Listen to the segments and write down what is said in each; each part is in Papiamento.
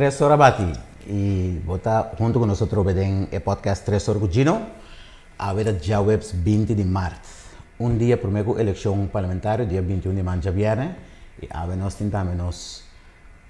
3 or a bati i bo ta huntu ku nos atrobe den e podcast 3 Or ku Gino. Awe ta djaweps 20 di mart. Un dia promé ku elekshon parlamentario, dia 21 di mart, djabièrnè. I awe nos tin tambe nos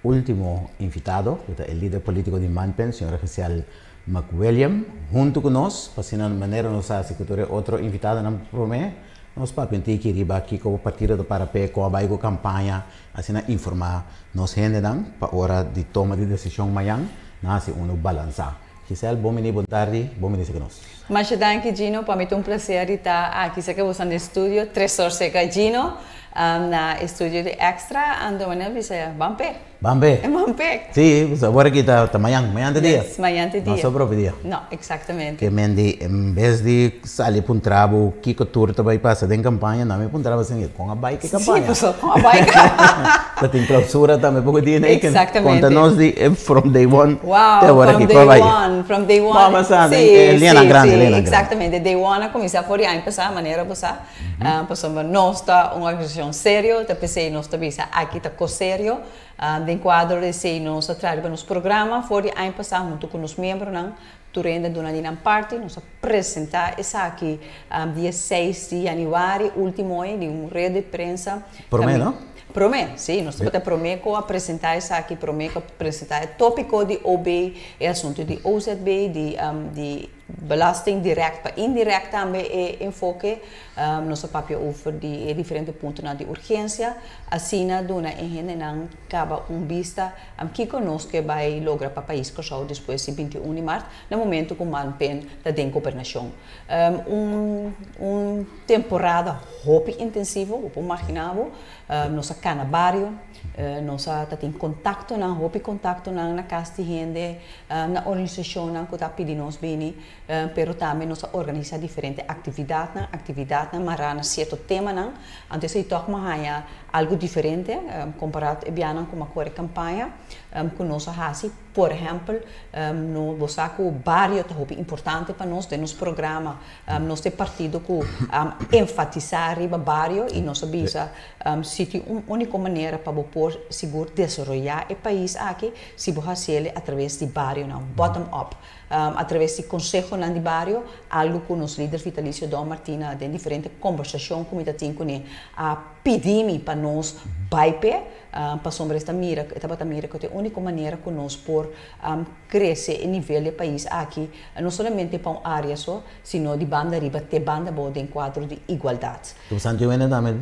último invitado, ku ta e lider polítiko di MANPEN, señora Giselle McWilliam, huntu ku nos, pa asina manera nos hasi ku tur e otro invitadonan promé, nos papia un tiki riba kiko partido ta para p'e, kon a bai ku kampaña, asina informá nos hendenan pa ora di toma di desishon mañan, nan hasi unu balansá. Giselle, bon bini, bon tardi, bon bini ku nos. Masha danki, Gino, pa mi ta un plaser di ta aki serka boso na studio, 3 Or serka Gino, na studio di Extra, anto mi a bisa, ban p'e. Ban p'e. Ban p'e. Si, awor aki ta mañan, mañan ta dia. Yes, mañan ta dia. No propio dia. No, eksaktamente. Ke men di, en bes di sali puntra bo kiko tur ta bai pasa den kampaña, nan mi puntra bo asina, kon a bai ku kampaña? Si, kon a bai. Ta tin klousura tambe poko dia nei. Eksaktamente. Konta nos di from day one. Wow, from day one, from day one. Bon, basta, liñanan grandi, liñanan grandi. Eksaktamente, day one a kuminsá for di aña pasá, manera bo sa. Pasobra nos ta un organisashon serio, ta p'esei nos ta bisa aki ta kos serio. Den kuadro di esei nos a traha riba nos programa for di aña pasá huntu ku nos miembronan. Tur hende a duna di nan parti. Nos a presentá esaki dia 6 di yanüari último ei di un red di prensa. Promé, no? Promé, si. Nos tabata promé ku a presentá esaki, promé ku a presentá e tópiko di OB, e asuntu di OZB, di belasting dirèkt pa indirèkt tambe e enfoke. Nos a papia over di e diferente puntonan di urgensia. Asina duna e hendenan kaba un bista kiko nos ke bai logra pa pais Kòrsou despues di 21 di mart, na momento ku MANPEN ta den gobernashon. Un temporada hopi intensivo, bo por imaginá bo. Nos a kana bario, nos a ta tin kontaktonan, hopi kontaktonan na kas di hende, na organisashonnan ku ta pidi nos bini, pero tambe nos a organisá diferente aktividatnan, aktividatnan mará na sierto temanan. Anto esei tòg mi a haña algu diferente kompará e bianan ku mi a kore kampaña ku nos a hasi. Por ehèmpel, no bo sa ku bario ta hopi importante pa nos den nos programa. Nos ta e partido ku a enfatisá riba bario i nos a bisa si tin un úniko manera pa bo por sigur desaroyá e pais aki si bo hasiel atraves di barionan, bottom up, atraves di konsehonan di bario, algu ku nos lider vitalisio Don Martina den diferente kombersashon ku mi ta tin kuné a pidi mi pa nos bai p'e, pasobra e ta mira, e tabata mira ku ta e úniko manera ku nos por krese e nivel di e pais aki, no solamente pa un área so, sino di banda riba te banda abou den kuadro di igualdat. Tu Santi Wende tambe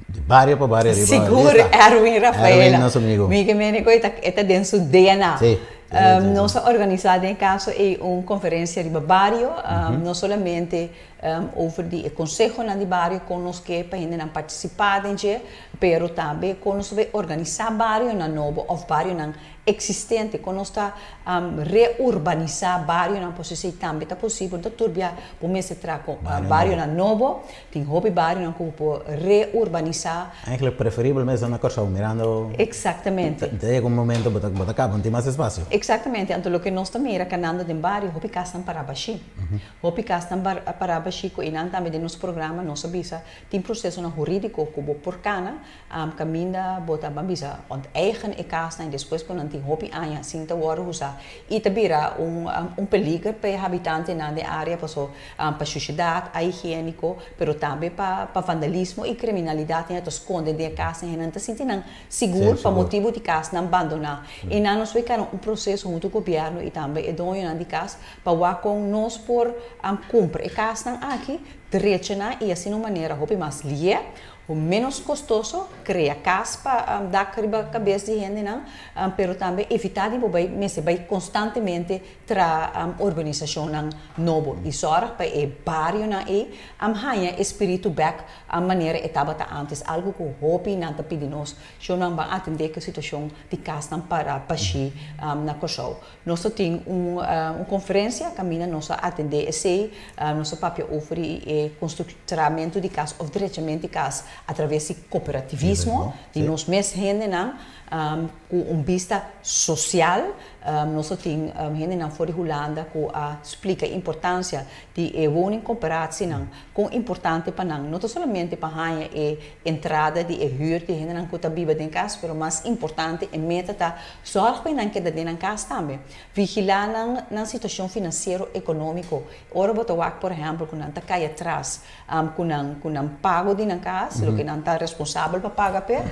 di bario pa bario riba Sigur, lista. Erwin Rafaela. Erwin, nos amigo. Mi ke mene ku e ta den su DNA. Si. Nos a organisá den e kaso ei un konferensia riba bario, no solamente over di e konsehonan di bario, kon nos ke pa hendenan partisipá den dje, pero tambe kon nos ta bai organisá barionan nobo òf barionan eksistente, kon nos ta reurbanisá barionan, pasobra esei tambe ta posibel. No ta tur bia bo mester traha ku barionan nobo, tin hopi barionan ku bo por reurbanisá. Eigenlijk preferibel mes na Kòrsou, mirando Eksaktamente. Ta yega un momento bo ta kaba, no tin mas espasio. Eksaktamente. Anto loke nos ta mira kanando den bario, hopi kasnan pará bashí. Hopi kasnan pará bashí ku einan tambe den nos programa nos a bisa tin prosesonan hurídiko ku bo por kana, kaminda bo ta ban bisa onteigen e kasnan i despues ku nan tin hopi aña sin ta wòrdu usá i ta bira un peliger pa e habitantenan den área paso pa shushedat, ahigiéniko, pero tambe pa vandalismo i kriminalidat. Hende ta skonde den e kasnan, hende ta sinti nan sigur pa motibu di kasnan bandoná. I nan nos bai kana un proseso huntu ku gobièrnu i tambe e doñonan di kas pa wak kon nos por kumpra e kasnan aki, drecha nan i asina un manera hopi mas lié, ménos kostoso, krea kas pa dak riba kabes di hendenan, pero tambe evitá di bo bai mester bai konstantemente traha urbanisashonnan nobo i sòrg pa e barionan ei haña e spiritu bèk manera e tabata ántes, algu ku hopi nan ta pidi nos. Shownan ban atendé ku e situashon di kasnan pará bashí na Kòrsou. Nos ta tin un konferensia kaminda nos a atendé esei, nos a papia over di e konstruktramentu di kas òf drechamentu di kas atraves di kooperativismo di nos mes hendenan ku un bista sosial. Nos tin hendenan for di Hulanda ku a splika e importansia di e woningcoöperatienan, kon importante pa nan, no ta solamente pa haña e entrada di e hür di hendenan ku ta biba den kas, pero mas importante e meta ta sòrg pa e nan keda den nan kas tambe. Vigilá nan nan situashon finansiero ekonómiko. Ora bo ta wak por ehèmpel ku nan ta kai atras ku nan ku nan pago di nan kas, loke nan ta responsabel pa paga p'e,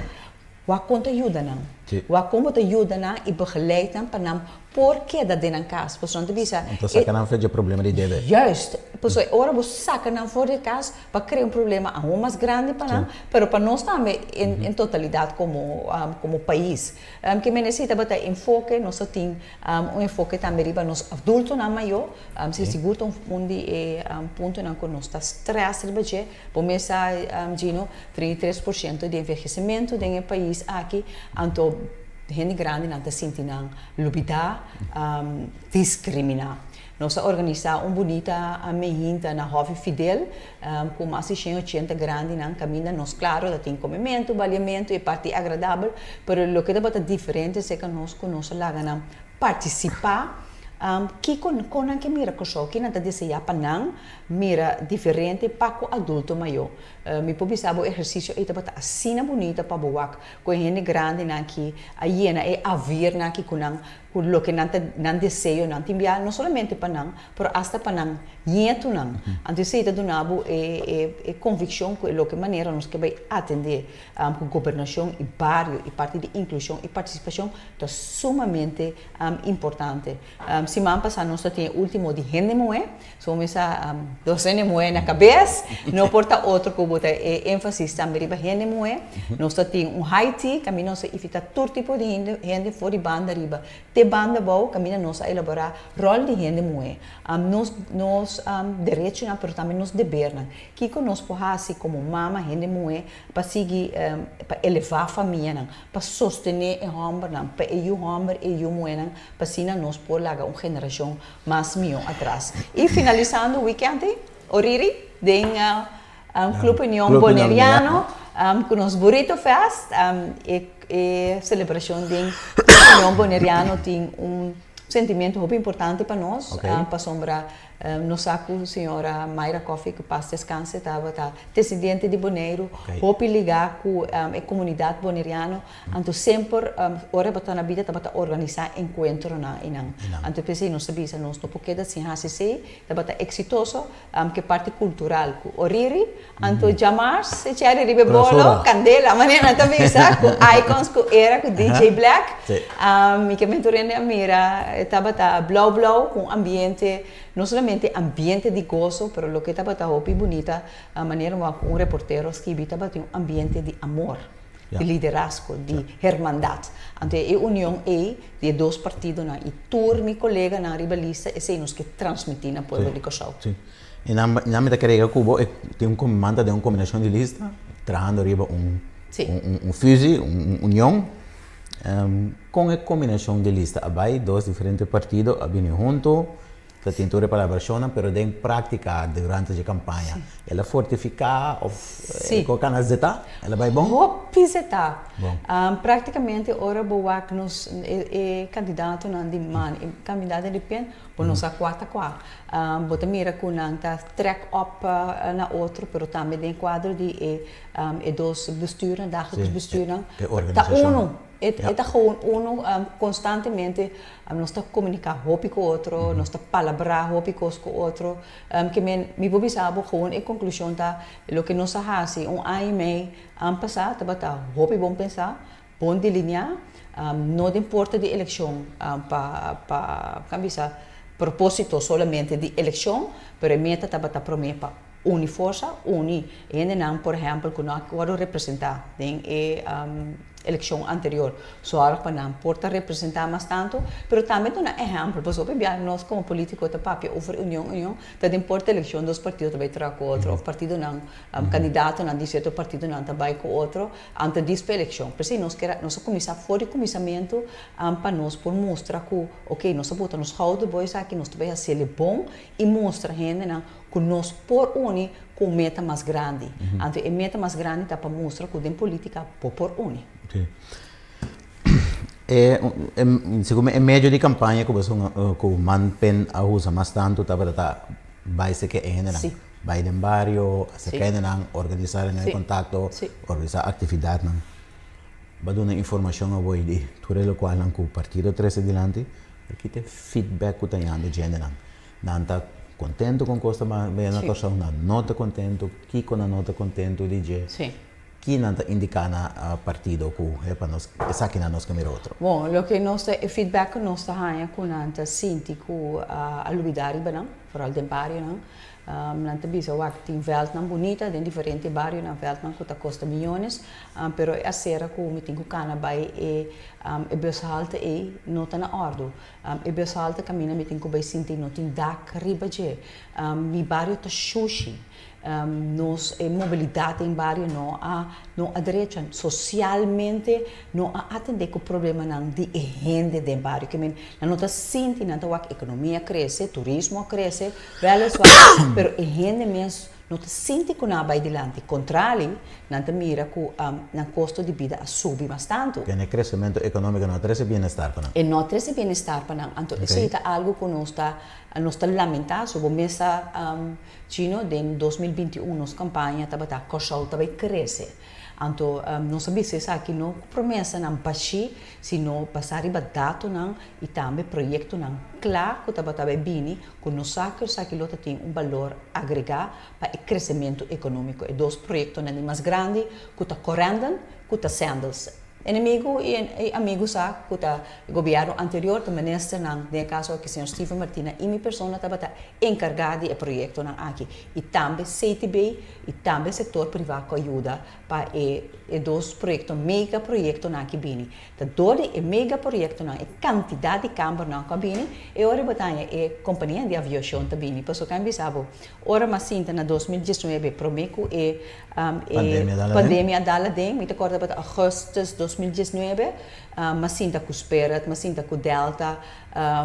Wak kon ta yuda nan. Wak kon bo ta yuda nan i begeleid nan pa nan por keda den nan kas. Pasobra nan ta bisa. Nan ta saka nan for dje problema di debe. Juist. Pasobra e ora bo saka nan for di e kas, bo a krea un problema aun mas grandi pa nan, pero pa nos tambe en totalidat komo komo pais. Ke mene si tabata enfoke, nos ta tin un enfoke tambe riba nos adultonan mayó. Si sigur ta un di e puntonan ku nos ta stress riba dje. Bo mes sa, Gino, 33% di envehesimentu den e pais aki, anto hende grandinan ta sinti nan lubidá, diskriminá. Nos a organisá un bunita mehinta na Hòfi Fidel ku mas di 180 grandinan kaminda nos klaro ta tin komementu, baliamentu i parti agradabel, pero loke tabata diferente serka nos ku nos a laga nan partisipá kiko kon nan ke mira Kòrsou, ke nan ta deseá pa nan mira diferente pa ku adulto mayó. Mi por bisa bo ehersisio ei tabata asina bunita pa bo wak ku e hende grandinan ki a yena e avirnan aki ku nan ku loke nan ta nan deseonan tin bia no solamente pa nan pero asta pa nan ñetunan. Anto esei ta duna bo e e e konvikshon ku e loke manera nos ke bai atendé ku gobernashon i bario i parti di inklushon i partisipashon ta sumamente importante. Siman pasá nos ta tin e último di hende muhé, so mi sa dos hende muhé na kabes, no por ta otro ku bo ta e énfasis tambe riba hende muhé. Nos ta tin un high tea kaminda nos ta invitá tur tipo di hende, hende for di banda riba te banda abou kaminda nos a elaborá ròl di hende muhé, nos nos derechonan pero tambe nos debernan. Kiko nos por hasi komo mama, hende muhé pa sigui pa elevá famianan, pa sostené e hòmbernan, pa e yu hòmber i e yu muhénan, pa asina nos por laga un generashon mas mihó atras. I finalisando wikènt ei, Oriri, den Club Union Boneriano, ku nos Burrito Fest, e selebrashon den Club Union Boneriano tin un sentimentu hopi importante pa nos, pasobra Nos sa ku señora Mayra Coffie, ku pas deskanse, tabata presidente di Boneiru, hopi ligá ku e komunidat boneriano. Anto semper ora e tabata na bida tabata organisá enkuentronan einan. Anto p'esei nos ta bisa nos no por keda sin hasi esei. Tabata eksitoso ku e parti kultural ku Oriri. Anto djamars e cheri riba e bolo, kandela, manera nan ta bisa, ku Icons, ku Era, ku DJ Black. Mi ke men tur hende a mira e tabata blou blou ku un ambiente. No solamente ambiente di goso, pero loke tabata hopi bunita, manera wak un reportero a skibi, tabatin un ambiente di amor, di liderazgo, di hermandad. Anto e union ei di e dos partidonan i tur mi koleganan riba lista, esei nos ke transmití na pueblo di Kòrsou. Sí. I nan nan mi ta krega ku bo e tin un manda den un kombinashon di lista, trahando riba un un fusie, un union. Kon e kombinashon di lista a bai? Dos diferente partido a bini huntu, ta tin tur e palabrashonnan, pero den práktika durante dje kampaña el a fortifiká òf el a kana zetá? El a bai bon? Hopi zetá. Práktikamente ora bo wak nos e kandidatonan di man i kandidatonan di pen, bo no sa kua ta kua. Bo ta mira ku nan ta trèk òp na otro, pero tambe den kuadro di e E dos bestuurnan, dagelijks bestuurnan, ta uno. E ta gewoon uno. Constantemente nos ta comunica hopi cu otro, nos ta palabra hopi cos cu otro. Ke men, mi por bisa bo gewoon e conclusion ta loke nos a haci un aña y mei pasa tabata hopi bon pensa, bon delinea, no den porta di eleccion pa, pa, kan bisa, proposito solamente di eleccion, pero e meta tabata prome pa Uni forsa, uni hendenan por ehèmpel ku no a wòrdu representá den e elekshon anterior, sòrg pa nan por ta representá mas tantu, pero tambe duna ehèmpel, pasobra hopi bia nos komo polítiko ta papia over union, union, ta den porta elekshon dos partido ta bai traha ku otro òf partidonan, kandidatonan di sierto partidonan ta bai ku otro anto dis pa elekshon. P'esei nos kier a, nos a kuminsá for di kuminsamentu pa nos por mustra ku oke nos a bota nos skouder bo esaki, nos ta bai hasiel e bon i mustra hendenan ku nos por uni ku un meta mas grandi. Anto e meta mas grandi ta pa mustra ku den politika bo por uni. Sí. E, e, segun e medio di kampaña ku boso ku Man-Pen a usa mas tantu tabata ta bai serka e hendenan. Bai den bario, aserka hendenan, organisá reunion di kontakto, organisá aktividatnan. Bo a duna informashon awor di tur e lokualnan ku partido trese dilanti, pero kita e feedback ku ta yanda dje hendenan? Nan ta kontentu kon kos ta bai na Kòrsou, nan no ta kontentu, kiko nan no ta kontentu di dje? Ki nan ta indiká na partido ku hepa nos esakinan nos ke mira otro? Bon, loke nos ta, e feedback ku nos ta haña ku nan ta sinti ku a lubidá riba nan, foral den barionan. Nan ta bisa wak tin vèltnan bunita den diferente barionan, vèltnan ku ta kosta miyones, pero e asera ku mi tin ku kana bai e e bushalte ei no ta na òrdu. E bushalte kaminda mi tin ku bai sinti no tin dak riba dje. Mi bario ta shushi. Nos e mobilidat den bario no a no a drecha. Sosialmente no a atendé ku problemanan di e hende den bario. Ke men nan no ta sinti, nan ta wak ekonomia krese, turismo a krese, wèliswaar, pero e hende mes no ta sinti ku nan a bai dilanti. Kontrali, nan ta mira ku nan kosto di bida a subi mas tantu. Kende kresementu ekonómiko no a trese bienestar pa nan. E no a trese bienestar pa nan. Anto esei ta algu ku nos ta nos ta lamentá. So bo mes ta Chino, den 2021 nos kampaña tabata Kòrsou ta bai krese. Anto nos a bisa esaki no ku promesanan bashí, sino basá riba datonan i tambe proyektonan kla ku tabata bai bini ku nos sa ku esaki lo ta tin un balor agregá pa e kresementu ekonómiko. E dos proyektonan di mas grandi ku ta Corendon ku ta Sandals. Enemigu i amigu sa ku ta gobièrnu anterior, ta ministernan, den e kaso aki señor Steven Martina i mi persona tabata enkargá di e proyektonan aki i tambe CTB i tambe sektor privá ku a yuda pa e e dos proyekto mega proyektonan aki bini. Ta dor di e mega proyektonan e kantidat di kambernan ku a bini e ora bo ta haña e kompania di aviashon ta bini. Pasobra kan bisa bo ora mas sinta na 2019 promé ku e E pandemia a dal aden, mi ta kòrda tabata augustus 2019, m'a sinta ku Spirit, m'a sinta ku Delta,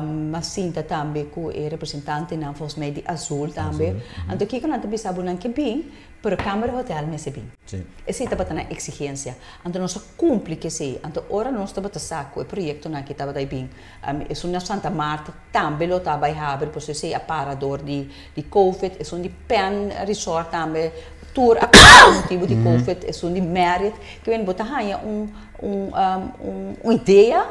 m'a sinta tambe ku e representantenan volgens mij di Azul tambe. Anto kiko nan ta bisa bo nan ke bin, pero kamer di hotel mester bin. Esei tabata nan eksigensia. Anto nos a kumpli ku esei. Anto ora nos tabata sa ku e proyektonan aki tabata a bin, esun na Santa Marta tambe lo ta bai habri, pasobra esei a para dor di Covid, esun di Pen Resort tambe tur a para pa motibu di Covid, esun di Marriott, ke men bo ta haña un un un idea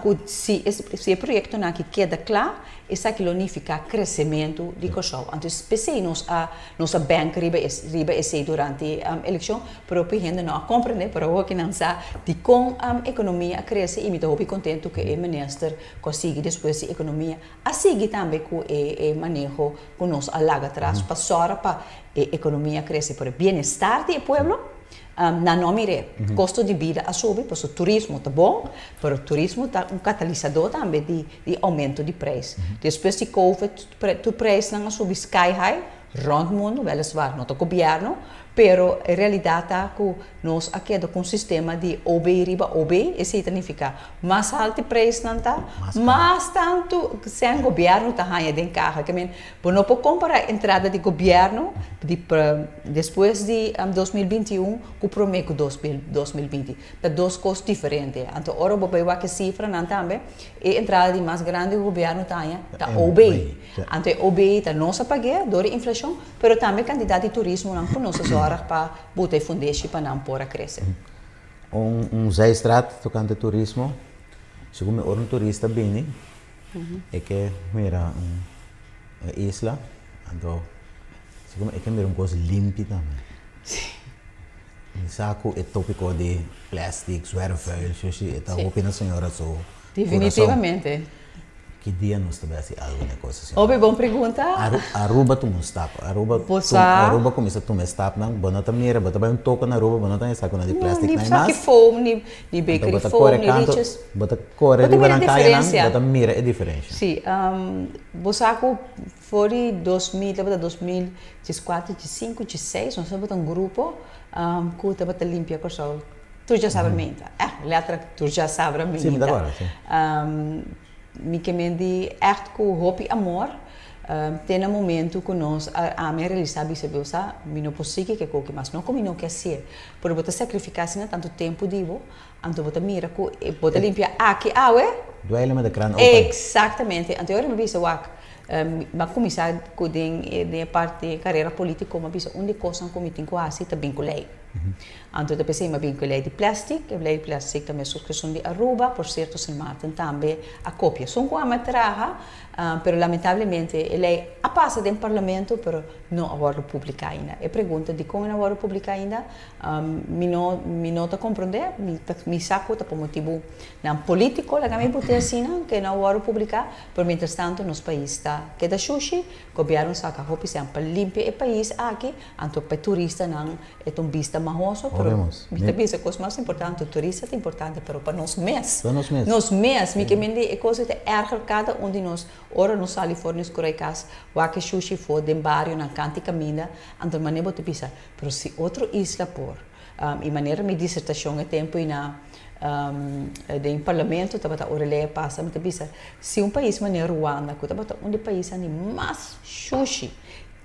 ku si si e proyektonan aki keda kla, esaki lo nifiká kresementu di Kòrsou. Anto p'esei nos a nos a bènk riba riba esei durante elekshon, pero hopi hende no a komprendé, pero awor ki nan sa dikon ekonomia a krese i mi ta hopi kontentu ku e minister ku a sigui despues di ekonomia A sigui tambe ku e e maneho ku nos a laga atras pa sòra pa e ekonomia krese, pero e bienestar di e pueblo nan no a mir'é. Kosto di bida a subi pasobra turismo ta bon, pero turismo ta un katalisadó tambe di di oumento di preis. Despues di covid tur preisnan a subi sky high rònt mundu, wèliswaar no ta gobièrnu, pero e realidat ta ku nos a keda ku un sistema di OB riba OB, esei ta nifiká mas haltu e preisnan ta, mas tantu sèn gobièrnu ta haña den kaha. Ke men, bo no por kompará entrada di gobièrnu di despues di 2021 ku promé ku 2020. Ta dos kos diferente. Anto ora bo bai wak e sifranan tambe, e entrada di mas grandi ku gobièrnu ta haña ta OB. Anto e OB ta nos a pag'é dor di inflashon, pero tambe kantidat di turismonan ku nos a zòrg pa buta e fundeshi pa nan por a krese. Un un zijstraat tokante turismo, segun mi ora un turista bini e ke mira un e isla, anto segun mi e ke mira un kos limpi tambe. Mi sa ku e topiko di plastic, zwerfvuil, shushi, e ta hopi na señora su kurason. Definitivamente. Ki dia nos ta bai hasi algu na e kos asina? Hopi bon pregunta. Aruba tuma un stap. Aruba Bo sa. Aruba kuminsá tuma e stapnan. Bo no ta mira, bo ta bai un toko na Aruba, bo no ta haña sakunan di plastic No, na ni e mas. saki foam, ni ni bakery foam, ni riches. Bo ta kore Bo ta riba mira nan kayanan, diferensia. bo ta mira e diferensha. Si, bo sa ku for di 2000, tabata 2014, 15, 16, nos tabata un grupo ku tabata limpia Kòrsou. Tur djasabra meinta. Eh, letterlijk tur djasabra meinta. Sí, mi ta acorda, sí. Mi ke men di echt ku hopi amor. Te na momento ku nos a ami a realisá bisa bo sa mi no por sigui ke koki mas no ku mi no ke hasié pero bo ta sakrifiká asina tantu tempu di bo anto bo ta mira ku bo ta limpia aki awe. Duele met de kraan open. Eksaktamente anto e ora mi bisa wak mi a kuminsá ku den e parti den karera polítiko mi a bisa un di e kosnan ku mi tin ku hasi ta bin ku lei. Anto ta p'esei mi a bin ku e lei di plèstik e lei di plèstik ta mesun ku esun di Aruba por sierto Sint Maarten tambe a kopia esun ku ami a traha. Pero lamentablemente e ley a pasa den parlamento pero no a wordo publica ainda. E pregunta dicon e no a wordo publica ainda mi no mi no ta comprende, mi ta mi sa cu ta pa motibu nan politico laga mi pute asina cu e no a wordo publica, pero mientras tanto nos pais ta keda shushi, gobierno saca hopi sèn pa limpia e pais aki, anto pa e turistanan E ta un bista mahoso, pero mi ta bisa cos mas importante, turista ta importante, pero pa nos mes. Pa nos mes. Nos mes, mi ke mende e cos ta erger cada un di nos ora nos sali for nos cura e cas, wak e shushi for den barionan canta y caminda, anto manera bo ta bisa, pero si otro isla por, y manera mi disertacion e tempo y na den parlamento tabata ora ley a pasa, mi ta bisa, si un pais manera Ruanda cu tabata un di e paisnan di mas shushi,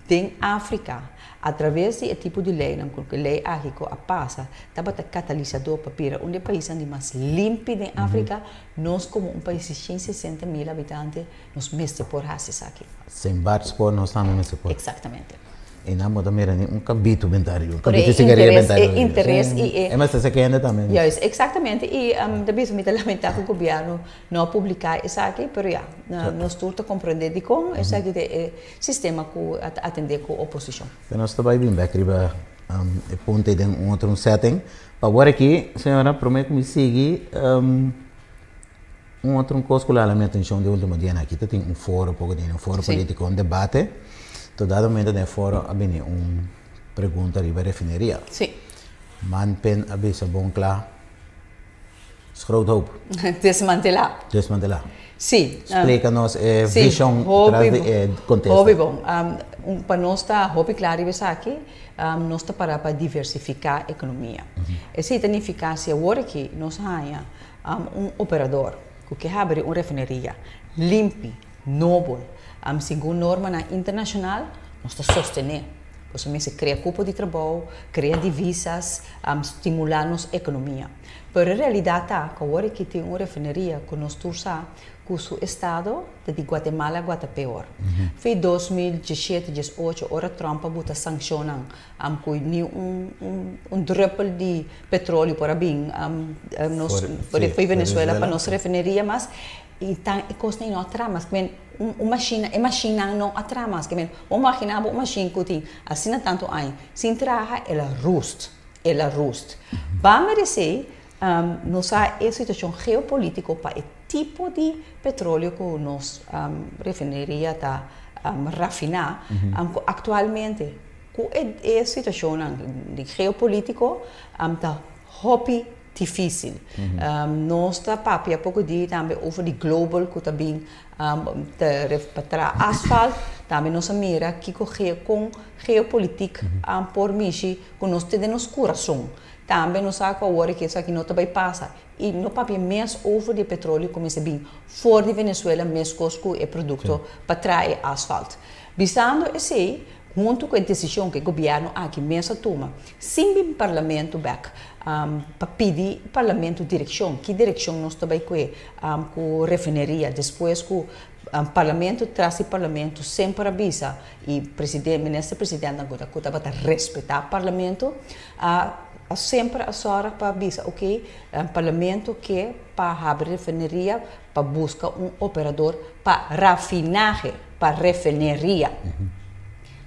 Den Afrika, atraves di e tipo di leinan ku e lei aki ku a pasa tabata katalisadó pa bira un di e paisnan di mas limpi den Afrika, nos komo un pais di 160 mil habitante nos mester por hasi esaki. Sin barco nos tambe mester por. Eksaktamente. I nan bo ta mira ni un kabito benta ariba, un kabito di sigaria benta ariba. E interes i e. E mester saka hende tambe. Juist, eksaktamente. I ta bisa mi ta lamentá ku gobièrnu no a publiká esaki, pero ya, nos tur ta komprendé dikon esaki ta e Sistema ku a ta atendé ku oposishon. Pero nos ta bai bin bek riba e punto ei den un otro un setting. Pa awor aki, señora, promé ku mi sigui, un otro un kos ku lo hala mi atenshon den ultimo dianan aki ta tin un foro poko den un foro polítiko, un debate. To dado momento den e foro a bini un pregunta riba refineria. Manpen a bisa bon kla. Is groot hoop. Desmantelá. Desmantelá. Sí. Splika nos e vishon tras di e kontesta. Hopi bon. Pa nos ta hopi kla riba esaki, nos ta para pa diversifiká ekonomia. Esei ta nifiká si awor aki nos haña un operador ku ke habri un refineria limpi, nobel, segun normanan internashonal, nos ta sostené. Pasobra mester krea kupo di trabou, krea divisas, stimulá nos ekonomia. Pero e realidad ta cu awor aki tin un refineria cu nos tur sa cu su estado ta di Guatemala Guatapeor. Fi 2017, 18 ora Trump a buta sanccionnan cu ni un un druppel di petroleo por a bin nos for di Venezuela pa nos refineria mas y tan e cosnan no a traha mas. Un machine, e machinenan no a traha mas. Bo imagina bo un machine cu tin asina tanto aña sin traha el a rust. El a rust. Banda di esei, nos sa e situashon geopolítiko pa e tipo di petróleo ku nos refineria ta rafiná, ku aktualmente ku e situashonnan di geopolítiko ta hopi difísil. Nos ta papia poko di tambe over di global ku ta bin ta pa traha asfalt, tambe nos a mira kiko kon geopolitik por mishi ku nos tin den nos kurason. Tambe nos sa ku awor ku esaki no ta bai pasa i no papia mes over di e petroleo ku mester bin for di Venezuela meskos ku e produkto pa traha e asfalt. Bisando esei, huntu ku e desishon ku e gobièrnu aki mes a tuma sin bin parlamento bèk pa pidi parlamento direkshon, ki direkshon nos ta bai kue ku refineria despues ku Parlamento tras di parlamento semper a bisa y president, minister presidentnan cu ta cu tabata respeta parlamento a a semper a sora pa bisa ok parlamento ke pa habri refineria pa busca un operador pa rafinahe, pa refineria.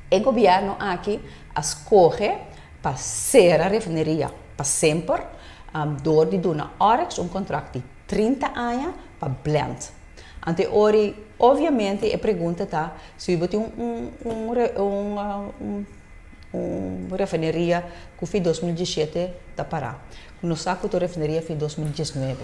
E gobierno aki a scoge pa cera refineria pa semper door di duna Oryx un contract di 30 aña pa blend. Anto e ori, obviamente e pregunta ta, si bo tin un un un un un. Un refineria ku fi 2017 ta pará. Ku nos sa ku ta un refineria fi 2019.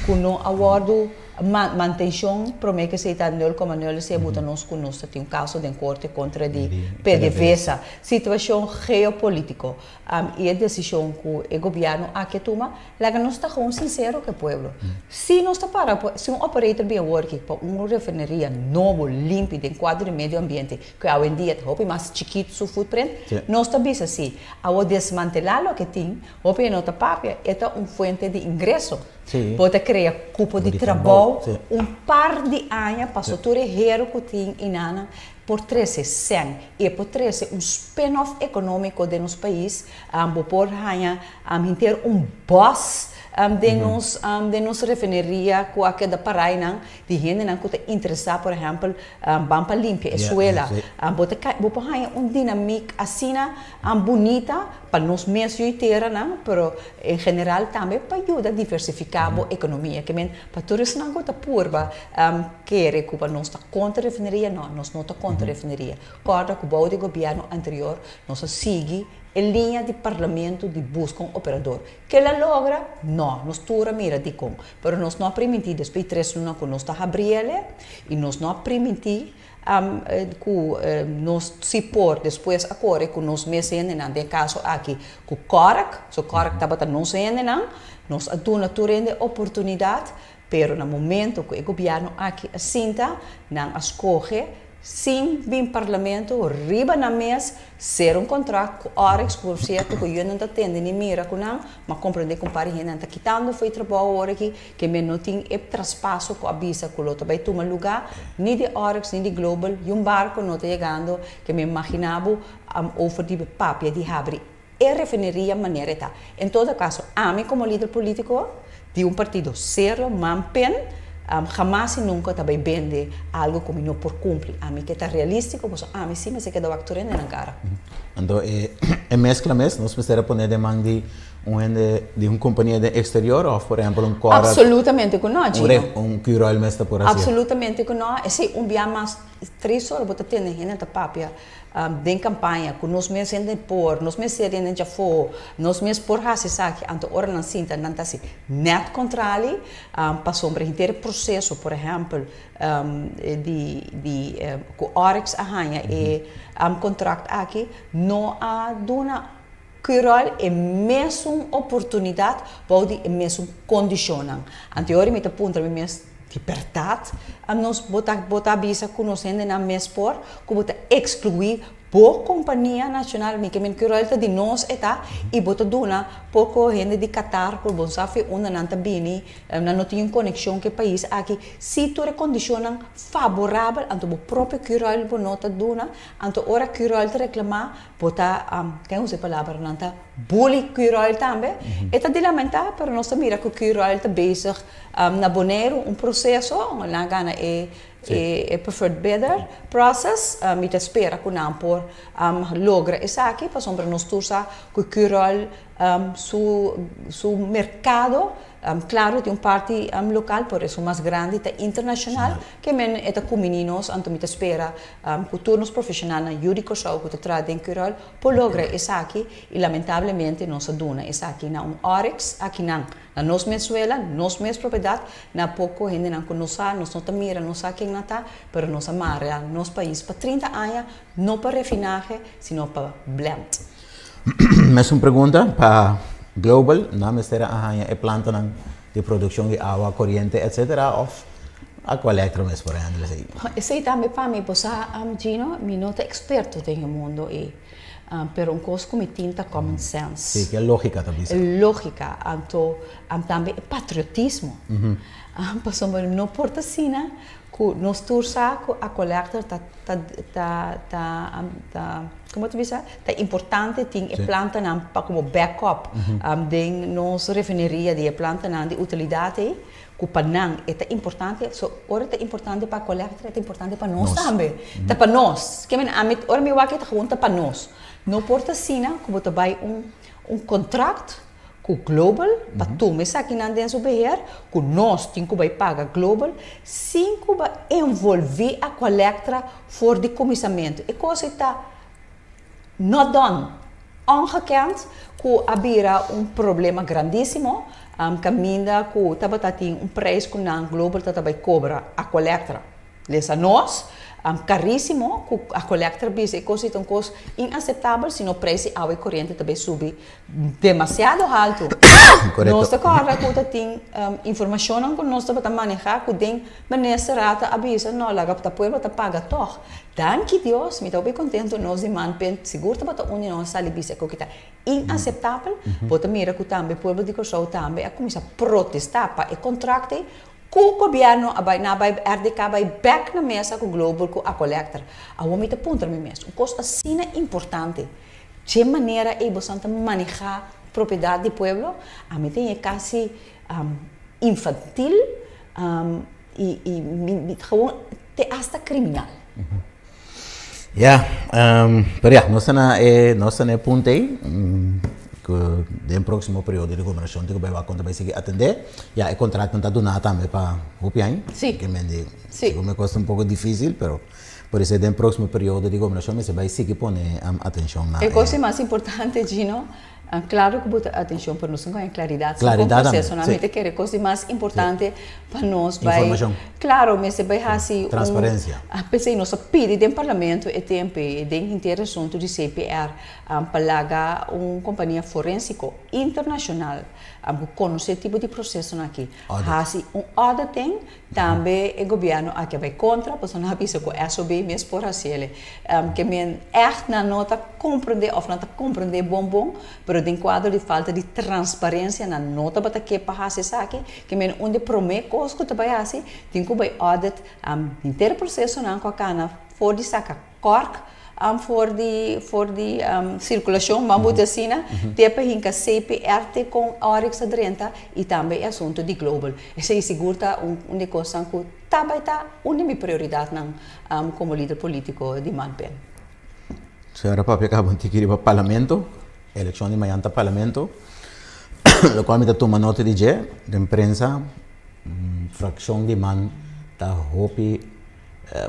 Ku no a wòrdu mantenshon promé ku esei ta nul koma nul esei a buta nos ku nos ta tin un kaso den korte kontra di PDVSA. Situashon geopolítiko i e desishon ku e gobièrnu aki a tuma, laga nos ta gewoon sinsero ku e pueblo. Si nos ta para si un operator bin awor aki pa un refineria nobo limpi den kuadro di medio ambiente ku awendia ta hopi mas chikitu su footprint, nos ta bisa si awor desmantelá loke tin, hopi e no ta papia, e ta un fuente di ingreso. Bo ta krea kupo di trabou un par di aña paso tur e hero ku tin i nan por trese sèn i e por trese un spin-off ekonómiko den nos pais, bo por haña henter un bòs den nos den nos refineria ku a keda pará einan di hendenan ku ta interesá por ehèmpel ban pa limpia e suela. Bo ta bo por haña un dinamik asina bunita pa nos mes yu i teranan pero en general tambe pa yuda diversifiká bo ekonomia. Ke men pa tur esnan ku ta purba kere ku pa nos ta kontra refineria, no, nos no ta kontra refineria. Kòrda ku bou di gobièrnu anterior nos a sigui e liña di parlamento di buska un operador. Kila logra? No, nos tur a mira dikon. Pero nos no a primintí despues di tres luna ku nos ta habri el'e i nos no a primintí ku nos si por despues a kore ku nos mes hendenan, den e kaso aki ku Kòrk, so Kòrk tabata nos hendenan, nos a duna tur hende oportunidat. Pero na momento cu e gobierno aki a sinta, nan a scoge sin bin parlamento riba nan mes cera un contract cu Oryx, por cierto cu yo no ta tende ni mira cu nan, ma comprende cu un par di hende nan ta kitando fo'i trabou awor aki, ke men no tin e traspaso cu a bisa cu lo ta bay tuma lugar, ni di Oryx ni di Global, y un barco no ta yegando, ke mi imagina bo over di papia di habri e refineria manera e ta. En todo caso, ami como lider politico di un partido serio, man pen, hamas y nunca ta bay bende algo cu mi no por cumpli. Ami ke ta realistico, pasobra ami si mester keda wak tur hende nan cara. Anto e mezcla mes nos mester a pone den man di un hende di un compania den exterior of por ehempel un Cora? Absolutamente cu no, Gino. Un Curoil mester por haci? Absolutamente cu no. Esey un bia mas tres ora bo ta tende hende ta papia Den kampaña ku nos mes hende por, nos mes ser hende djafó, nos mes por hasi esaki, anto ora nan sinta nan ta hasi nèt kontrali, pasobra henter e proseso, por ehèmpel, di di ku Oryx a haña e kontrakt aki, no a duna Curoil e mesun oportunidat bou di e mesun kondishonnan. Anto ora mi ta puntra mi mes, di bèrdat nos bo ta bo ta bisa ku nos hendenan mes por ku bo ta ekskluí bo kompania nashonal? Mi ke men Curoil ta di nos e ta i bo ta duna poko hende di Qatar ku bo sa fi unda nan ta bini, nan no tin un konekshon ku e pais aki. Si tur e kondishonnan faborabel anto bo propio Curoil bo no ta duna, anto ora Curoil ta reklamá Bo ta, ken usa e palabra, nan ta bully Curoil tambe. E ta di lamentá, pero nos ta mira ku Curoil ta bezig na Boneiru un proseso, nan a gana e e preferred bidder process. Mi ta spera ku nan por logra esaki, pasobra nos tur sa ku Curoil su su merkado Claro tin un parti local por esun mas grandi ta internacional ke men e ta kumini nos anto mi ta spera ku tur nos profesionalnan yu di Kòrsou ku ta traha den Curoil por logra esaki i lamentablemente nos a duna esaki na un Oryx akinan na nos mes suela nos mes propiedat na poko hendenan ku no sa nos no ta mira no sa ken nan ta pero nos a mara nos pais pa 30 aña no pa refinahe sino pa blend. Mesun pregunta pa Global, nan mester a haña e plantanan di produkshon di awa, koriente etc. Of Aqualectra mes por handle esei? Esei tambe pa mi, bo sa Gino, mi no ta eksperto den e mundo ei, pero un kos ku mi tin ta common sense. Si, ke logika ta bisa. E logika, anto tambe e patriotismo. Pasobra no por ta asina ku nos tur sa ku Aqualectra ta ta ta ta ta como ta bisa ta importante tin e plantanan pa como backup den nos refineria di e plantanan di utilidad ei cu pa nan e ta importante so ora ta importante pa Aqualectra e ta importante pa nos tambe ta pa nos ke men ami ora mi wak e ta gewoon ta pa nos no por ta asina cu bo ta bay un un contract Ku Global pa tuma esakinan den su beheer, ku nos tin ku bai paga Global sin ku ba envolví Aqualectra for di kuminsamentu. E kos ei ta. Not done. Ongekend ku a bira un problema grandísimo, kaminda ku tabata tin un prijs ku nan Global tabata bai kobra Aqualectra. Lesa nos, karísimo ku Aqualectra bisa e kos ei ta un kos inaseptabel si no prijs di awa i koriente ta bai subi demasiado haltu. Nos ta kòrda ku ta tin informashonnan ku nos tabata manehá ku den Minister Rata a bisa no laga ta pueblo ta paga tòg. Danki Dios, mi ta hopi kontentu nos di Manpen sigur tabata un di nos a sali bisa ku ta inaseptabel. Bo ta mira ku tambe pueblo di Kòrsou tambe a kuminsá protestá pa e kontrakt ei ku gobièrnu a bai nan a bai RDK a bai bèk na mesa ku Global ku Aqualectra. Awor mi ta puntra mi mes un kos asina importante dje manera ei boso ta manehá propiedat di pueblo? Ami ta hña kasi infantil i i gewoon te hasta kriminal. Ya, pero ya, nos ta na e, nos ta na e punto ei, ku den próksimo periodo di gobernashon tin ku bai wak kon ta bai sigui atendé. Ya, e kontraktnan ta duná tambe pa hopi aña. Ke men di, sigur mi kos ta un poko difísil, pero por esei den próksimo periodo di gobernashon mester bai sigui pone atenshon na e. E kos mas importante, Gino, Claro cu bo ta atencion pero nos tin cu haña claridad si con procesonan. Mi ta kere cos di mas importante pa nos bay. Informacion. Claro, mester bay haci un. Transparencia. P'esey nos a pidi den parlamento e tempo ey den henter asunto di CPR pa laga un compania forensico internacional cu conoce tipo di procesonan aki haci un auditing. Tambe e gobierno aki a bai contra, pasobra nan a bisa cu SOB mes por haciele. Ke men echt nan no ta comprende of nan ta comprende bon bon, pero den cuadro di falta di transparencia nan no tabata ke pa haci esaki. Ke men un di prome cos cu ta bai haci, tin cu bai audit henter procesonan cu a cana for di saca cork for di for di circulacion ban buta asina te pa hinca CPR te con Oryx a drenta y tambe e asunto di Global. Esey sigur ta un di e cosnan cu ta bay ta un di mi prioridadnan como lider politico di Manpen. Señora papia caba un tiki riba parlamento, eleccion di mañan ta parlamento, locual mi ta tuma nota di dje den prensa, fraccion di man ta hopi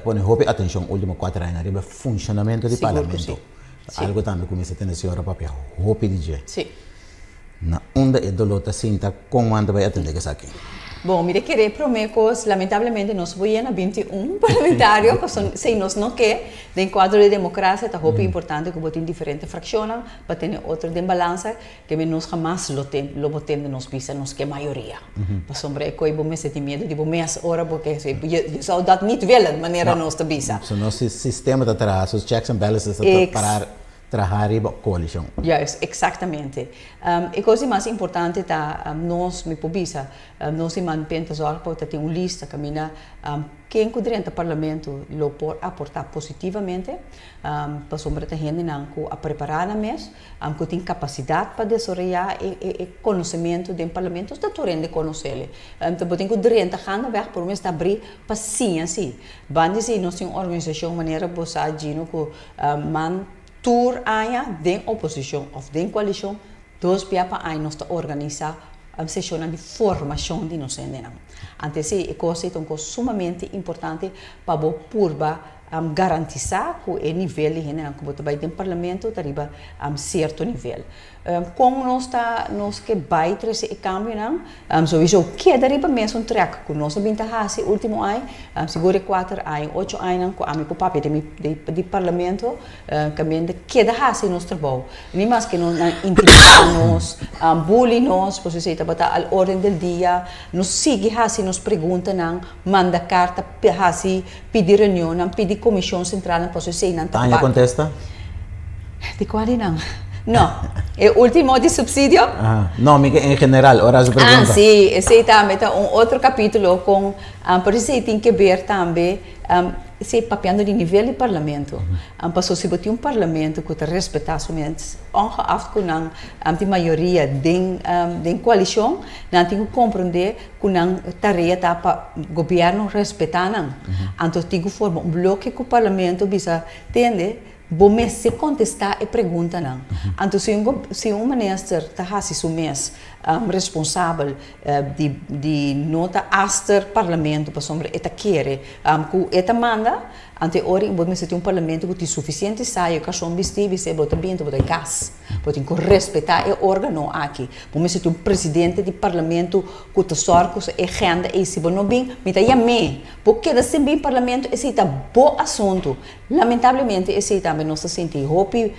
Pone hopi atencion ultimo cuater aña riba e funcionamento di Parlamento. Algo tambe cu mester tene señora papia hopi di dje. Na unda e dolor ta sinta con nan ta bay atende cu esaki? Bon, mi ta kere prome cos, lamentablemente nos bo yena 21 parlamentario, pasobra si nos no ke, den cuadro di democracia ta hopi importante cu bo tin diferente fraccionnan pa tene otro den balansa. Keme nos hamas lo ten, lo bo tende nos bisa nos ke mayoria. Pasobra e koe bo mester tin miedu di bo mes ora bo ke si, je, je zou dat niet willen, manera nos ta bisa. So nos sistema ta traha, su checks and balances ta para traha riba koalishon. Juist, exactamente. E kos di mas importante ta nos, mi por bisa, nos di Manpen ta zorg pa ta tin un lista kaminda ken ku drenta parlamento lo por aporta positivamente, pasobra ta hendenan ku a prepara nan mes, Ku tin kapasidat pa desaroyá e konosementu den parlamento, ta tur hende konosele. Anto bo tin ku drenta gaandeweg por mester abrí pa siña si. Banda di esei nos tin un organisashon manera bo sa Gino ku man tur aña den oposishon òf den koalishon dos bia pa aña nos ta organisá seshonnan di formashon di nos hendenan. Anto esei e kos ei ta un kos sumamente importante pa bo purba Garantisá ku e nivel di hendenan ku bo ta bai den parlamento ta riba sierto nivel. Kon nos ta nos ke bai trese e kambionan? Souiso keda riba mesun trèk ku nos a bin ta hasi último aña, sigur e kuater aña, ocho añanan ku ami ku papia den mi di parlamento kaminda keda hasi nos trabou. Ni maske nos nan intimidá nos, bully nos, pasobra esei tabata al orden del dia, nos sigui hasi nos preguntanan, manda karta, hasi Pidi reunionnan, pidi komishon sentralnan pasobra eseinan ta Tania kontesta? Di kua di nan? No, e ultimo di supsidio? Ah, no, mi ke en general, ora su pregunta. Ah, si, esei tambe ta un otro kapitulo kon, pero esei tin ke ber tambe, esei papiando di nivel di parlamento. Pasobra si bo tin un parlamento ku ta respetá su mes, ongeacht ku nan tin mayoria den den koalishon, nan tin ku komprondé ku nan tarea ta pa gobièrnu respetá nan. Anto tin ku forma un bloke ku parlamento bisa tende. Bo mester kontestá e preguntanan. Anto si un si un minister ta hasi su mes responsabel di di no ta aster parlamento pasobra e ta kere ku e ta manda, anto e ora bo mester tin un parlamento ku tin sufisiente sayo, karson bistí, bisé bo ta binti bo ta gas. Bo tin ku respetá e órgano aki. Bo mester tin un presidente di parlamento ku ta sòrg ku e agenda ei si bo no bin mi ta yam'é. Bo keda sin bin parlamento esei ta bo asuntu. Lamentablemente esei tambe nos ta sinti hopi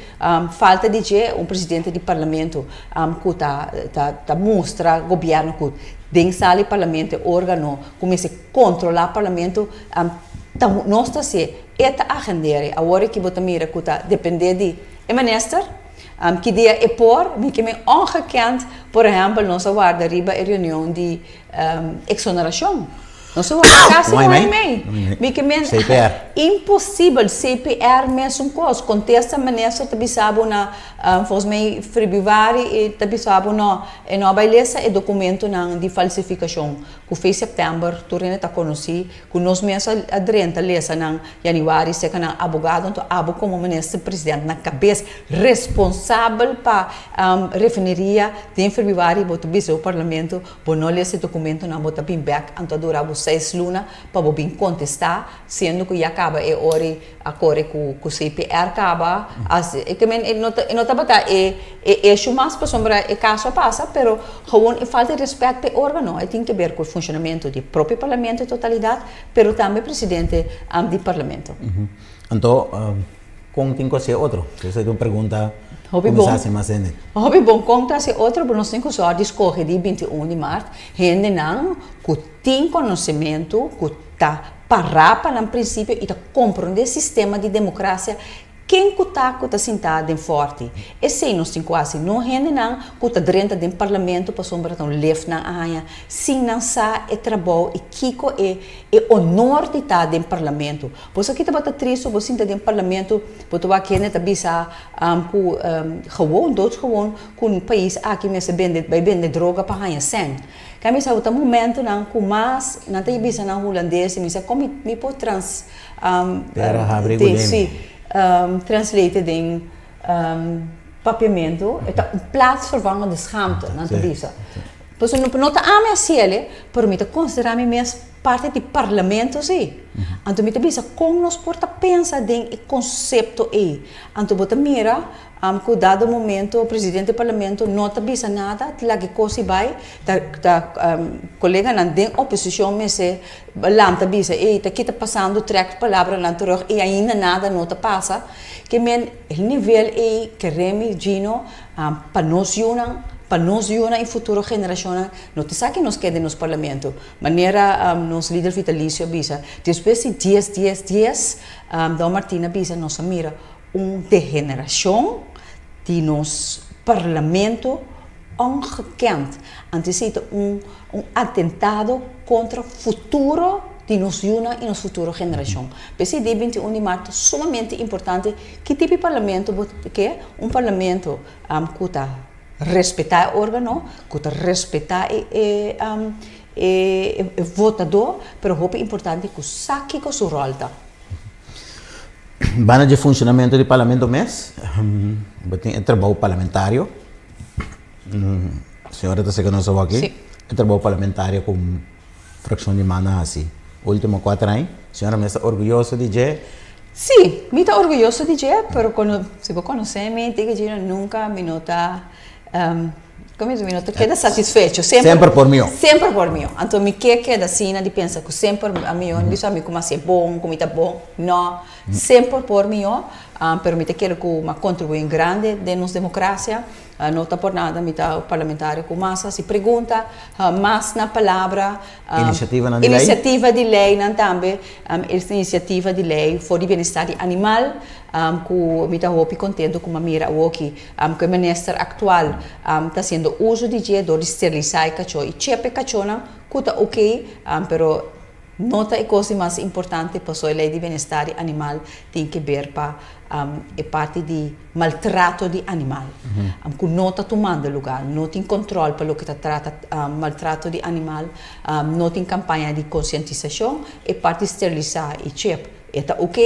falta di dje, un presidente di parlamento ku ta ta mustra gobièrnu ku den sala di parlamento e organo ku mester kontrolá parlamento ta nos ta hasié, e ta agend'é. Awor aki bo ta mira ku ta dependé di e minister ki dia e por, mi ke men ongekend por ehèmpel nos a warda riba e reunion di Exoneracion. Nos a wak casi un aña y mei. Mi ke men imposibel CPR mesun cos. Contesta minister ta bisa bo na volgens mij februari e ta bisa bo no e no a bay lesa e documentonan di falsificacion cu fe september tur hende ta conoci cu nos mes a drenta lesa nan januari seca nan abogado anto abo como minister president na cabes responsabel pa refineria den februari bo ta bisa bo parlamento Bo no lesa e documentonan, bo ta bin bek, anto a dura bo seis luna pa bo bin contesta, siendo cu ya caba e ori a core cu cu CPR caba, as e ke men e no ta e no tabata e e issue mas pasobra e caso a pasa, pero gewoon e falta di respet pa e organo, e tin ke ber cu e funcionamento di e propio parlamento en totalidad, pero tambe presidente di parlamento. Anto Kon tin ku hasi e otro? Esei ta un pregunta ku Hopi mi sa bon. hasi mas hende. Hopi bon. Kon ta hasi e otro? Bo nos tin ku sòrt di skohe di 21 di mart hendenan ku tin konosementu, ku ta pará pa nan prinsipio i ta komprondé sistema di demokrasia ken ku ta ku ta sintá den fòrti. Esei nos tin ku hasi. No hendenan ku ta drenta den parlamento pasobra ta un lef nan a haña sin nan sa e trabou i kiko e e honor di ta den parlamento. Bo sa ki tabata tristu bo sinta den parlamento bo ta wak hende ta bisa ku gewoon doodgewoon ku un pais aki mester bende bai bende droga pa haña sèn. Ka mi sa bo ta momentonan ku mas nan ta bisa na hulandes i mi sa kon mi mi por trans Tera habri ku si translate den papiamentu e ta un plaatsvervangende schaamte nan ta bisa. Pasobra no ta ami a hasiel pero mi ta konsiderá mi mes Parti di parlamento si. Anto mi ta bisa kon nos por ta pensa den e konsepto ei. Anto bo ta mira ku dado momento presidente di parlamento no ta bisa nada, ta laga e kos i bai, ta ta koleganan den oposishon mester lanta bisa ei ta kita pasando trèk palabranan terug i ainda nada no ta pasa. Ke men e nivel ei kere mi Gino pa nos yunan, pa nos yunan i futuro generashonnan no ta sa ke nos ke den nos parlamento. Manera nos lider vitalicio a bisa, despues di dies, dies, dies, Don Martin a bisa nos a mira un degeneracion di nos parlamento ongekend. Anto esey ta un un atentado contra futuro di nos yunan y nos futuro generacion. P'esey dia 21 di maart ta sumamente importante ki tipo di parlamento bo ke, un parlamento cu ta Respetá e órgano, ku ta respetá e e e votadó, pero hopi importante ku sa kiko su ròl ta. Banda dje funshonamentu di parlamento mes, bo tin e trabou parlamentario, señora ta seka nos awor aki, e trabou parlamentario ku frakshon di man a hasi ultimo kuater aña, señora mes ta orguyoso di dje? Sí, mi ta orguyoso di dje, pero kono, si bo konosé mi, Tiki Gino, nunka mi no ta, komo mi no ta keda satisfecho. Semper, semper por mihó. Semper por mihó. Anto mi ke keda asina di pensa ku semper a mihó, no bisa mi ku mi hasié bon, ku mi ta bon, no. Semper por mihó, pero mi ta kere ku mi a kontribuí en grande den nos demokrasia. No ta por nada mi ta parlamentario ku mas hasi pregunta, mas na palabra. Inisiativanan di lei? Inisiativa di leinan tambe. Inisiativa di lei for di bienestar di animal ku mi ta hopi kontento ku mi a mira awoki ku e minister aktual ta hasiendo uso di dje dor di sterilisá e kachó i chep e kachónan ku ta oke pero no ta e kos di mas importante pasobra e lei di bienestar di animal tin ke ber pa e parti di maltrato di animal ku no ta tumando lugá, no tin kòntròl pa loke ta trata maltrato di animal, no tin kampaña di konsientisashon, e parti sterilisá i chep. E ta ok,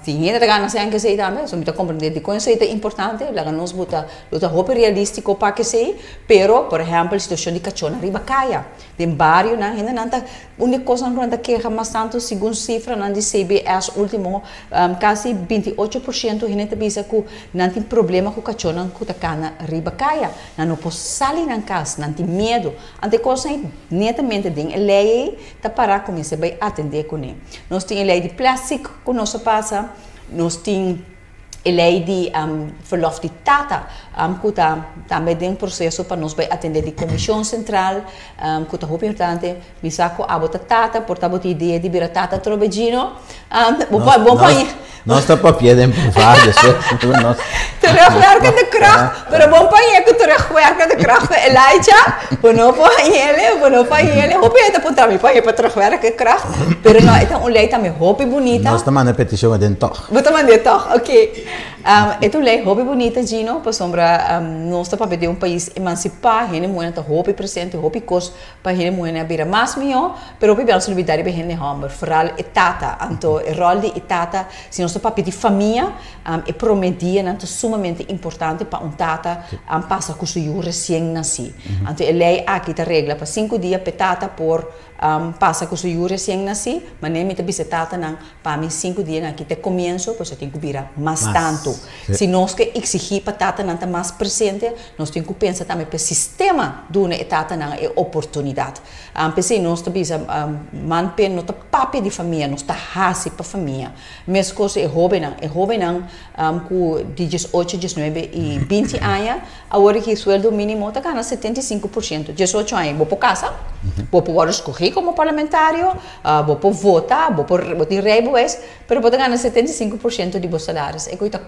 tin hende ta gana sèn ku esei tambe, so mi ta komprendé dikon esei ta importante, laga nos bo ta lo ta hopi realístiko pa esei, pero por ehèmpel situashon di kachónan riba kaya, den barionan hendenan ta un di e kosnan ku nan ta keha mas tantu segun sifranan di CBS último kasi 28% hende ta bisa ku nan tin problema ku kachónan ku ta kana riba kaya, nan no por sali nan kas, nan tin miedu, anto e kosnan ei netamente den e lei ei ta para ku mester bai atendé kuné. Nos tin e lei di plastic ku nos a pasa, nos tin e lei di verlof di tata ku ta tambe den proseso pa nos bai atendé di Komishon Sentral ku ta hopi importante. Mi sa ku abo ta tata, por ta bo tin idea di bira tata atrobe Gino. Bo bo por. Nos ta papia den privaat, despues nos. Terugwerkende kracht, pero bon pa hañ'é ku terugwerkende kracht ta Elijah, bo no por hañ'é, bo no por hañ'é. Hopi hende ta puntra mi por hañ'é pa terugwerkende kracht, pero no, e ta un lei tambe hopi bunita. Nos ta manda petishon aden tòg. Bo ta mand'é tòg, ok. E ta un lei hopi bunita, Gino, pasobra nos ta papia den un pais emansipá, hende muhé nan ta hopi presente, hopi kos pa hende muhé a bira mas mihó, pero hopi bia nos olbidá riba e hende hòmber, foral e tata. Anto e ròl di e tata, si nos ta papia di famia, e promé dianan ta sumamente importante pa un tata pasa ku su yu resien nasí. Anto e lei aki ta regla pa 5 dia pa e tata por pasa ku su yu resien nasí, manera mi ta bisa e tatanan, pa mi 5 dianan aki ta e komienso, pues e tin ku bira mas tantu. Si nos ke eksigí pa tatanan ta mas presente, nos tin ku pensa tambe pa e sistema duna e tatanan e oportunidat. P'esei nos ta bisa man p'e no ta papia di famia, nos ta hasi pa famia. Meskos e hóbennan, e hóbennan ku di 18, 19 i 20 aña, awor aki sueldo mínimo ta gana 75%. 18 aña bo por kasa, bo por wòrdu skohí komo parlamentario, bo por vota, bo por bo tin rijbewijs, pero bo ta gana 75% di bo salaris. E ku ta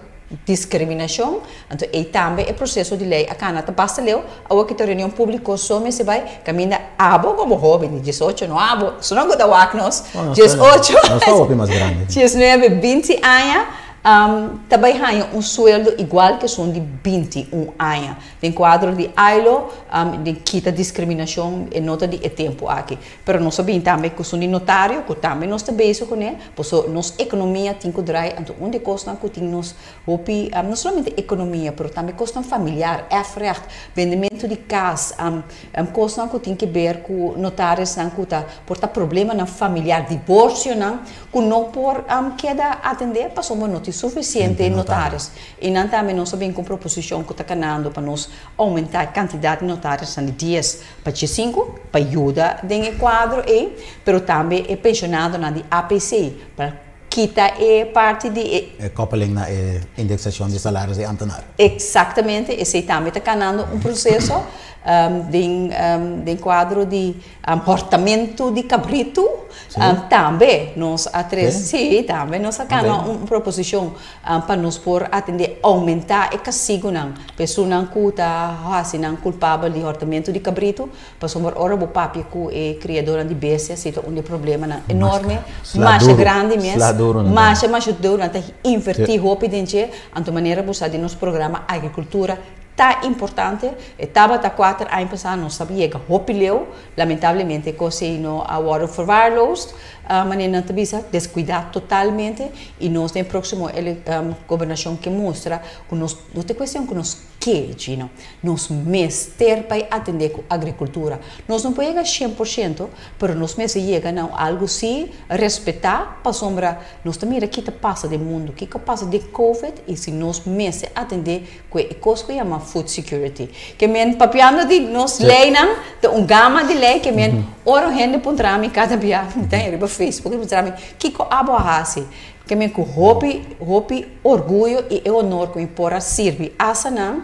diskriminashon, anto ei tambe e proseso di lei a kana ta basta leu, awor ki ta reunion públiko so mester bai kaminda abo komo hóben di 18, no abo, esun ku ta wak nos, 18, Nos ta hopi mas grandi. 19, 20 aña, ta bai haña un sueldo igual ku esun di 21 aña. Den kuadro di ILO, den kita diskriminashon e no ta di e tempu aki. Pero nos a bin tambe ku esun di notario, ku tambe nos ta bezig kuné, pasobra nos ekonomia tin ku drai, anto un di e kosnan ku tin nos hopi, no solamente ekonomia, pero tambe kosnan familiar, erfrecht, bendementu di kas, kosnan ku tin ke ber ku notarisnan ku ta por ta problemanan familiar, divorsionan ku no por keda atendé pasobra no tin sufisiente notaris. I nan tambe nos a bin ku un proposishon ku ta kanando pa nos oumentá e kantidat di notarisnan di 10 pa 15 pa yuda den e kuadro ei, pero tambe e penshonadonan di APC pa kita e parti di e. E koppeling na e indeksashon di salaris di ambtenaar. Eksaktamente, esei tambe ta kanando un proseso den kuadro di hòrtamentu di kabritu. Tambe nos a trese, sí, tambe nos a kana un proposishon pa nos por atendé oumentá e kastigunan pa esunnan ku ta hasi nan kulpabel di hòrtamentu di kabritu, pasobra ora bo papia ku e kriadónan di bestia si ta un di e problemanan enorme, masha grandi mes, masha masha duru, nan ta invertí hopi den dje, anto manera bo sa den nos programa agrikultura ta importante, e tabata 4 aña pasá nos a yega hopi leu, lamentablemente e kos ei no a wòrdu verwaarloosd, manera nan ta bisa, deskuidá totalmente i nos den e próksimo gobernashon ke mustra ku nos no ta kuestion ku nos ke, Gino, nos mester bai atendé ku agrikultura. Nos no por yega 100%, pero nos mester yega na algu si respetá pasobra nos ta mira ki ta pasa den mundu, kiko a pasa den covid i si nos mester atendé ku e kos ku yama food security. Ke men papiando di nos leinan, ta un gama di lei ke men ora un hende puntra mi kada bia, mi ta riba Facebook, puntra mi kiko abo a hasi? Ke men ku hopi, hopi orguyo i e honor ku mi por a sirbi asanan,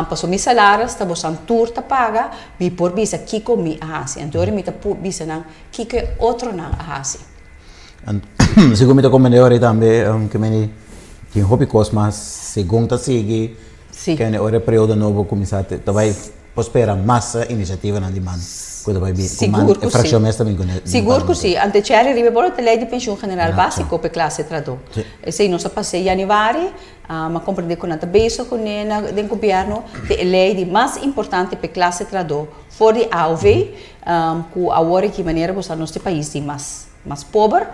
pasobra mi salaris ta bosan tur ta paga, mi por bisa kiko mi a hasi. Anto ora mi ta bisa nan kiko e otronan a hasi. Segun mi ta komprendé ora tambe ke men tin hopi kos mas segun ta sigui kende ora e periodo nobo kuminsá ta bai por spera mas inisiativanan di man ku ta bai bin ku man e frakshon mes ta bin kuné. Sigur ku si. Ante chèri riba e bolo ta lei di penshun general básiko pa e klase trahadó. Esei nos a pas'é yanüari, mi a komprendé ku nan ta bezig kuné na den gobièrnu ta e lei di mas importante pa e klase trahadó for di AOV ku awor aki manera ku sa nos ta e pais di mas. mas pober.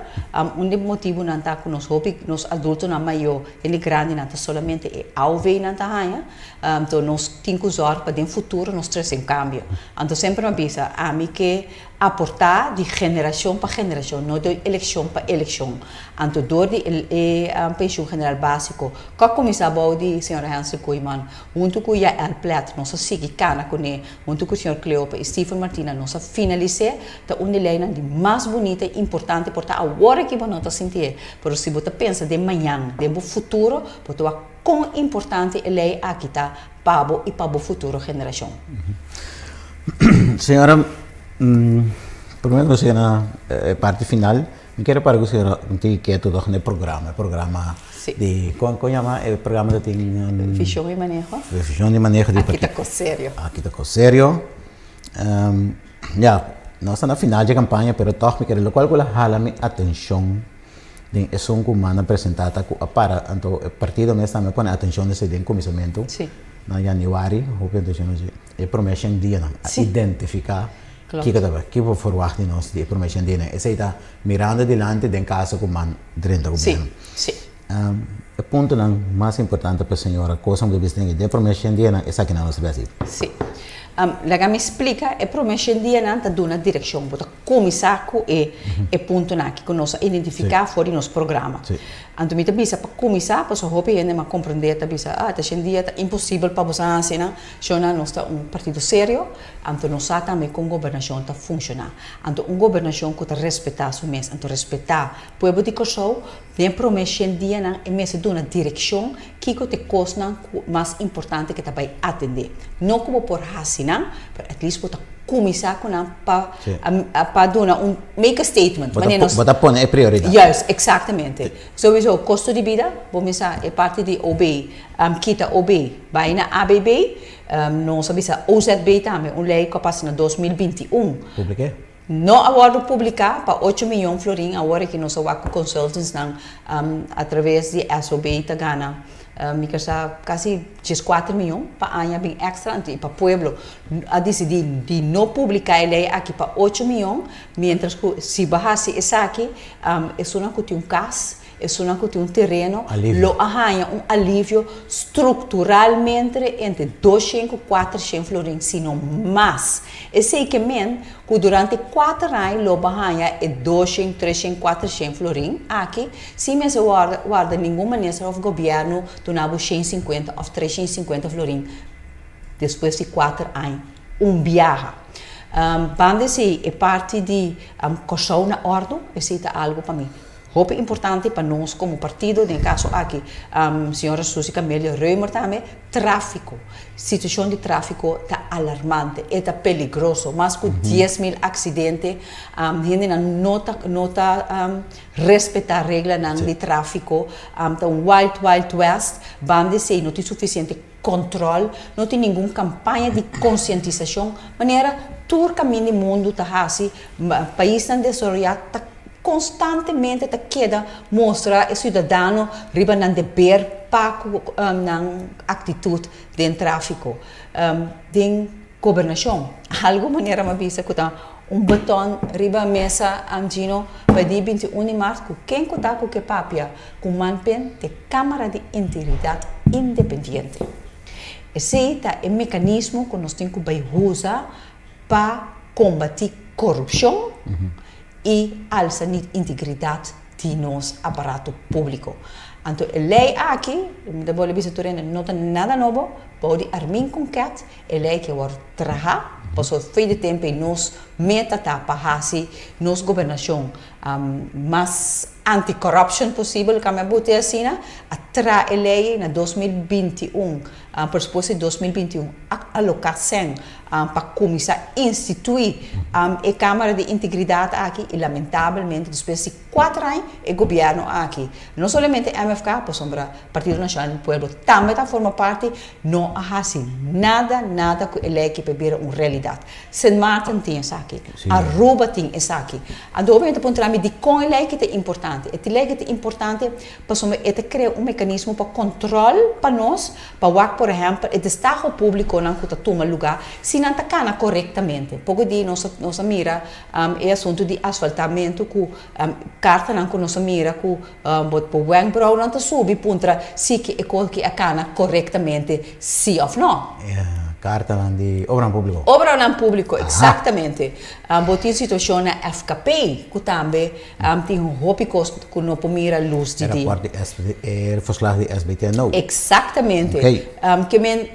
Un di motibonan ta ku nos hopi nos adultonan mayó, hende grandinan ta solamente e AOV nan ta haña. Anto nos tin ku zòrg pa den futuro nos trese un kambio. Anto semper mi a bisa, ami ke aportá di generashon pa generashon, no di elekshon pa elekshon. Anto dor di e penshun general básiko ku a kuminsá bou di señora Hansel Kooijman huntu ku Yael Plet nos a sigui kana kuné huntu ku señor Cleopa i Stephen Martina nos a finalis'é, ta un di leinan di mas bunita i importante por ta awor aki bo no ta sintié, pero si bo ta pensa den mañan, den bo futuro, bo ta wak kon importante e lei aki ta pa bo i pa bo futuro generashon. Señora, prome ku nos yega na e parti final, mi kier para ku señora un tiki ketu tòg na e programa, e programa di, kon kon yama e programa ta tin? Vision y maneho. Vision y maneho di. Aki ta kos serio. Aki ta kos serio. Ya, nos ta na final dje kampaña, pero tòg mi kere lokual ku la hala mi atenshon den esun ku manda presentá ta ku a para, anto e partido mes tambe a pone atenshon esei den kuminsamentu na yanüari, hopi atenshon esei, e promé shen dianan a identifiká kiko ta bai, kiko por ferwagt di nos di e promé shen dianan. Esei ta mirando dilanti den kaso ku man drenta gobièrnu. E puntonan mas importante pa señora, kosnan ku ta bisa den e promé shen dianan, esakinan nos ta bai hasi. Sí. Laga mi splika, e promé shen dianan ta duna direkshon. Bo ta kuminsá ku e e puntonan aki ku nos a identifiká for di nos programa. Anto mi ta bisa pa kuminsá, pasobra hopi hende a komprendé, ta bisa, ah, ta shen dia ta imposibel pa bo sa hasi nan. Shona, nos ta un partido serio, anto nos sa tambe kon gobernashon ta funshoná. Anto un gobernashon ku ta respetá su mes, anto respetá pueblo di Kòrsou, Den promé shen dianan e mester duna direkshon kiko ta e kosnan ku mas importante ku e ta bai atendé. No ku bo por hasi nan, pero at least bo ta kuminsá ku nan pa pa duna un make a statement. Bo ta bo ta pone e prioridat. Juist, eksaktamente. Souiso kosto di bida, bo mester e parti di OB, kita OB bai na ABB, nos a bisa OZB tambe, un lei ku a pasa na 2021. Publik'é. No a wòrdu publiká pa ocho miyon florin awor aki nos a wak ku consultantsnan atraves di SOB ta gana mi ker sa kasi dieskuater miyon pa aña bin èkstra anto i pa pueblo a disidí di no publiká e lei aki pa ocho miyon miéntras ku si bo hasi esaki esunnan ku tin un kas Esunnan ku tin un tereno lo a haña un alivio strukturalmente entre doshen ku kuatershen florin, si no mas. Esei ke men ku durante kuater aña lo bo haña e doshen, treshen, kuatershen florin aki sin mester warda warda ningun minister òf gobièrnu duna bo shen sinkuenta òf treshen sinkuenta florin despues di kuater aña un biaha. Banda esei e parti di Kòrsou na òrdu, esei ta algu pa mi. Hopi importante pa nos komo partido, den e kaso aki señora Suzy Camelia Römer tambe, tráfiko. Situashon di tráfiko ta alarmante, e ta peligroso. Mas ku 10.000 aksidente, hendenan no ta no ta respetá reglanan di tráfiko, ta un wild wild west, banda esei no tin sufisiente kòntròl, no tin ningun kampaña di konsientisashon, manera tur kaminda di mundu ta hasi, paisnan desaroyá ta Konstantemente ta keda mustra e siudadano riba nan deber pa ku nan aktitut den tráfiko. Den gobernashon, algu manera mi a bisa ku ta un beton riba mesa Gino pa di 21 di mart ku ken ku ta ku ke papia ku manpen te Kámara di Integridat Independiente. Esei ta e mekanismo ku nos tin ku bai usa pa kombatí korupshon. i alsa nit integridat di nos aparato públiko. Anto e lei aki, mi ta bolbe bisa tur hende, no ta nada nobo, bou di Armin Konket e lei ke wòrdu traha, pasobra for di tempu ei nos meta ta pa hasi nos gobernashon mas anti-corruption posibel, kami a bute asina, a traha e lei ei na 2021, presupuesto di 2021 a aloká sèn pa kuminsá instituí e Kámara di Integridat aki i lamentabelmente despues di kuater aña e gobièrnu aki, no solamente MFK, pasobra Partido Nashonal di Pueblo tambe ta forma parti, no a hasi nada, nada ku e lei aki pa e bira un realidat. Sint Maarten tin esaki. Esaki. Aruba tin esaki. Anto hopi hende ta puntra mi dikon e lei aki ta importante. E lei aki ta importante pasobra e ta krea un mekanismo pa kòntròl pa nos pa wak por ehèmpel e destaho públikonan ku ta tuma lugá si nan ta kana korektamente. Poko di nos nos a mira e asuntu di asfaltamentu ku kartanan ku nos a mira ku bo bo wenkbrauwnan ta subi puntra si ki e kos ki a kana korektamente si òf nò. Kartanan di obranan públiko. Obranan públiko, eksaktamente. Bo tin situashon na FKP ku tambe tin hopi kos ku no por mira lus di dia. E rapòrt di SB, e verslag di SBTNO. Eksaktamente. Ke men,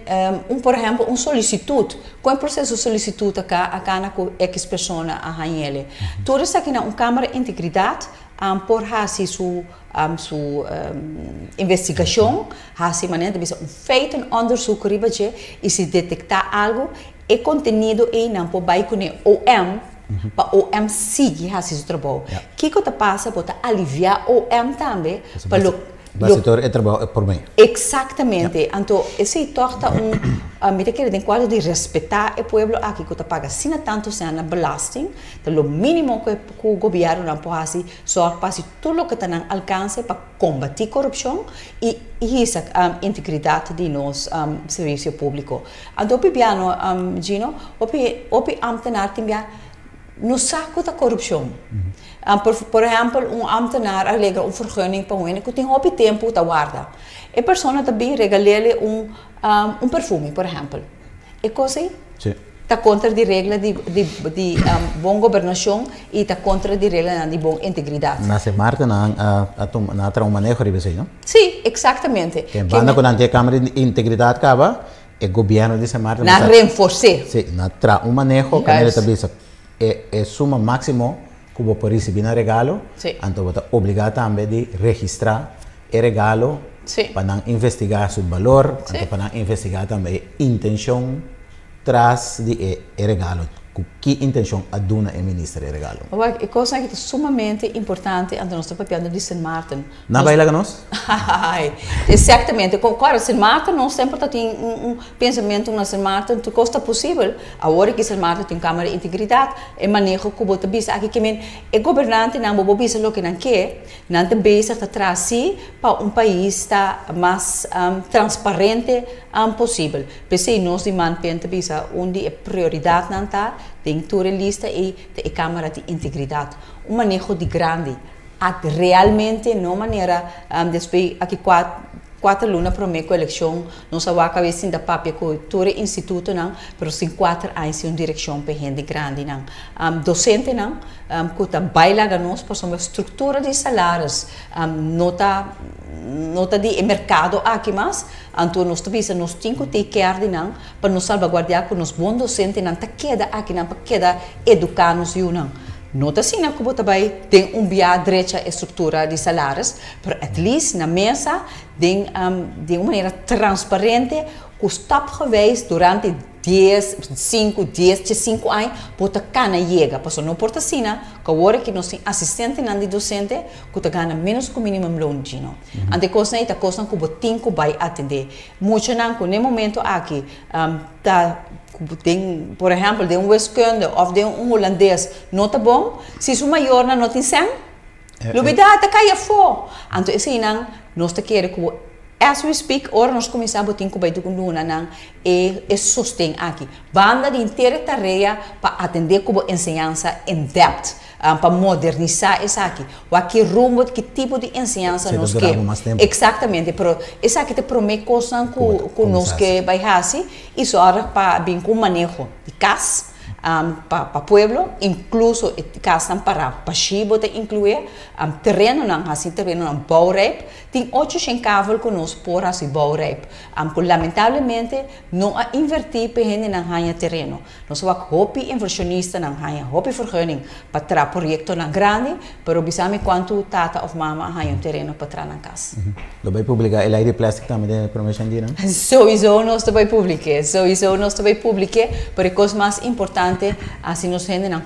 un por ehèmpel un solisitut, kon e proseso solisitut a ka a kana ku ekis persona a hañ'ele. Tur esaki na un Kámara Integridat por hasi su su investigashon, hasi manera ta bisa un feitenonderzoek riba dje i si detektá algu, E kontenido ei nan por bai kuné OM pa OM sigui hasi su trabou. Kiko ta pasa? Bo ta aliviá OM tambe pa lo. Basi tur e trabou e por mei. Eksaktamente. Anto esei tòg ta un, mi ta kere den kuadro di respetá e pueblo aki ku ta paga asina tantu sèn na belasting, ta lo mínimo ku e ku gobièrnunan por hasi, sòrg pa hasi tur loke ta nan alkanse pa kombatí korupshon i hisa integridat di nos servisio públiko. Anto hopi bia no, Gino, hopi, hopi ambtenaar tin bia no sa ku ta korupshon. Por, por ehèmpel, un ambtenaar a regra un vergunning pa un hende ku tin hopi tempu ta warda. E persona ta bin regal'é un, un perfume, por ehèmpel. E kos ei ta kontra di regla di, di, di bon gobernashon i ta kontra di reglanan di bon integridat. Na Sint Maarten nan a, a tuma, nan a traha un maneho riba esei, no? Sí, eksaktamente. Ke banda ku nan tin e Kamer di Integridat kaba, e gobièrnu di Sint Maarten Na renfors'é. Sí, na traha un maneho kaminda ta bisa e e suma máksimo ku bo por risibí na regalo, anto bo ta obligá tambe di registrá e regalo pa nan investigá su balor, anto pa nan investigá tambe e intenshon tras di e e regalo, ku ki intenshon a duna e minister e regalo. Awor, e kosnan aki ta sumamente importante anto nos ta papiando di Sint Maarten. Na baila ku nos? Exactamente. Kòrda, Sint Maarten nos semper ta tin un pensamentu na Sint Maarten tur kos ta posibel. Awor aki Sint Maarten tin un Kámara di Integridat. E maneho ku bo ta bisa aki ke men e gobernantenan bo por bisa loke nan ke, nan ta bezig ta traha si pa un pais ta mas transparente posibel. P'esei nos di MANPEN ta bisa un di e prioridatnan ta den tur e lista ei ta e Kámara di Integridat. Un maneho di grandi. A realmente no manera despues aki kuater luna prome ku elekshon nos a wak awe sinta papia ku tur e institutonan pero sin kuater aña sin un direkshon pa e hende grandinan. Dosentenan ku ta bai laga nos pasobra struktura di salaris no ta no ta di e merkado aki mas anto nos ta bisa nos tin ku take care di nan pa nos salbaguardia ku nos bon dosentenan ta keda akinan pa keda eduká nos yunan. No ta asina ku bo ta bai den un bia drecha e struktura di salaris, pero at least na mesa den den un manera transparente ku stapgewijs durante dies, sinku, dies, diesinku aña bo ta kana yega. Pasobra no por ta asina ku awor aki nos tin asistentenan di dosente ku ta gana ménos ku minimumloon, Gino. Anto e kosnan ei ta kosnan ku bo tin ku bai atendé. Muchanan ku n'e momento aki ta den, por ehèmpel, den un wiskunde òf den un hulandes no ta bon, si su mayornan no tin sèn, lubidá, ta kai afó. Anto eseinan nos ta kere ku as we speak, ora nos kuminsá bo tin ku bai duna nan e e sosten aki. Banda di henter e tarea pa atendé ku bo enseñansa in depth, pa modernisá esaki. Wak ki rumbo, ki tipo di enseñansa nos ke. Eksaktamente, pero esaki ta e promé kosnan ku ku nos ke bai hasi i sòrg pa bin ku un maneho di kas pa pa pueblo, inkluso e kasnan pará bashí bo ta inklué, terenonan, hasi terenonan bourijp. Tin ocho shen kavel ku nos por hasi bourijp, ku lamentablemente no a invertí pa e hendenan haña tereno. Nos wak hopi invershonistanan haña hopi vergunning pa traha proyektonan grandi, pero bisa mi kuantu tata òf mama a haña un tereno pa traha nan kas. Lo bai publiká e lei di plastic tambe den e prome shen dianan? Souiso nos ta bai publik'é, souiso nos ta bai publik'é, pero e kos mas importante, hasi nos hendenan.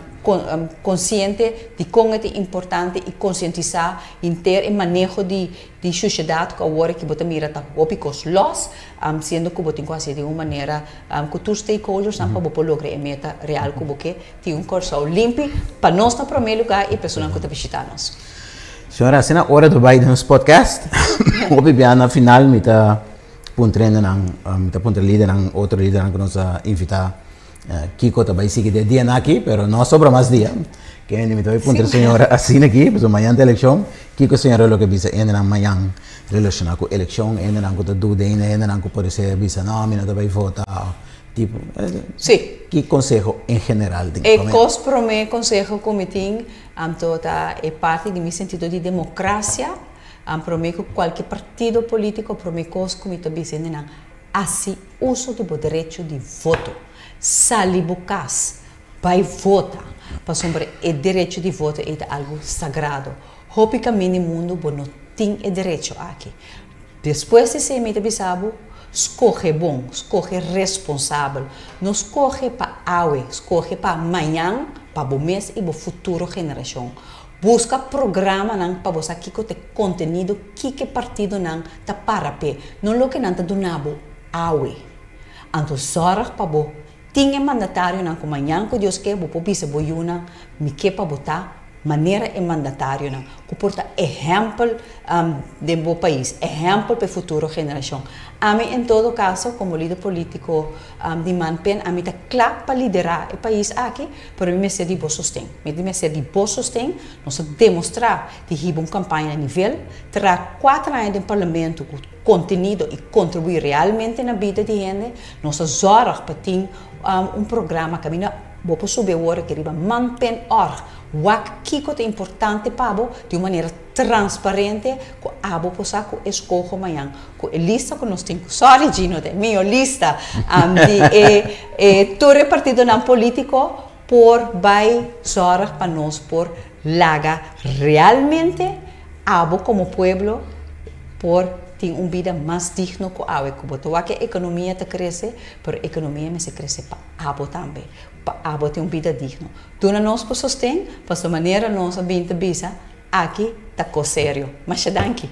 Konsiente di kon e ta importante i konsientisá henter e maneho di di shushedat ku awor aki bo ta mira ta hopi kos lòs, siendo ku bo tin ku hasi di un manera ku tur stakeholdersnan pa bo por logra e meta real ku bo ke tin un Kòrsou limpi pa nos na promé lugá i personanan ku ta bishitá nos. Señora, asina ora ta bai den nos podcast, hopi bia na final mi ta puntra hendenan, mi ta puntra lidernan, otro lidernan ku nos a invitá. Kiko ta bai sigui den dianan aki, pero no a sobra mas dia. Kende mi ta bai puntra señora asina aki, pasobra mañan ta elekshon. Kiko señora lo ke bisa hendenan mañan relashoná ku elekshon, hendenan ku ta duda ainda, hendenan ku por ser bisa no, mi no ta bai vota, tipo. Sí. Ki konseho en general tin? E kos promé konseho ku mi tin anto ta e parti di mi sentido di demokrasia, promé ku kualke partido polítiko, promé kos ku mi ta bisa hendenan, Hasi uso di bo derecho di voto. Sali bo kas, bai vota, pasobra e derecho di voto ei ta algu sagrado. Hopi kaminda di mundu bo no tin e derecho aki. Despues di esei mi ta bisa bo, skohe bon, skohe responsabel. No skohe pa awe, skohe pa mañan, pa bo mes i bo futuro generashon. Buska programanan pa bo sa kiko ta e kontenido kiko e partidonan ta para p'e, no loke nan ta duna bo awe. Anto zòrg pa bo tin e mandatarionan ku mañan ku Dios ke bo por bisa bo yunan, Mi ke pa bo ta manera e mandatarionan ku por ta ehèmpel den bo pais, ehèmpel pa e futuro generashon. Ami en todo kaso komo lider polítiko di Manpen ami ta kla pa liderá e pais aki, pero mi mester di bo sosten. Mi mester di bo sosten, nos a demostrá di hiba un kampaña na nivel, traha kuater aña den parlamento ku kontenido i kontribuí realmente na bida di hende, nos a zòrg pa tin un programa kaminda bo por subi awor aki riba manpen. Org, wak kiko ta importante pa bo di un manera transparente ku abo por sa ku e skoho mañan ku e lista ku nos tin ku sorry Gino ta e mihó lista di e tur e partidonan polítiko por bai zòrg pa nos por laga realmente abo komo pueblo por tin un bida mas digno ku awe ku bo ta wak e ekonomia ta krese pero ekonomia mester krese pa abo tambe pa abo tin un bida digno duna nos por sosten pasobra manera nos a bin ta bisa aki ta kos serio masha danki.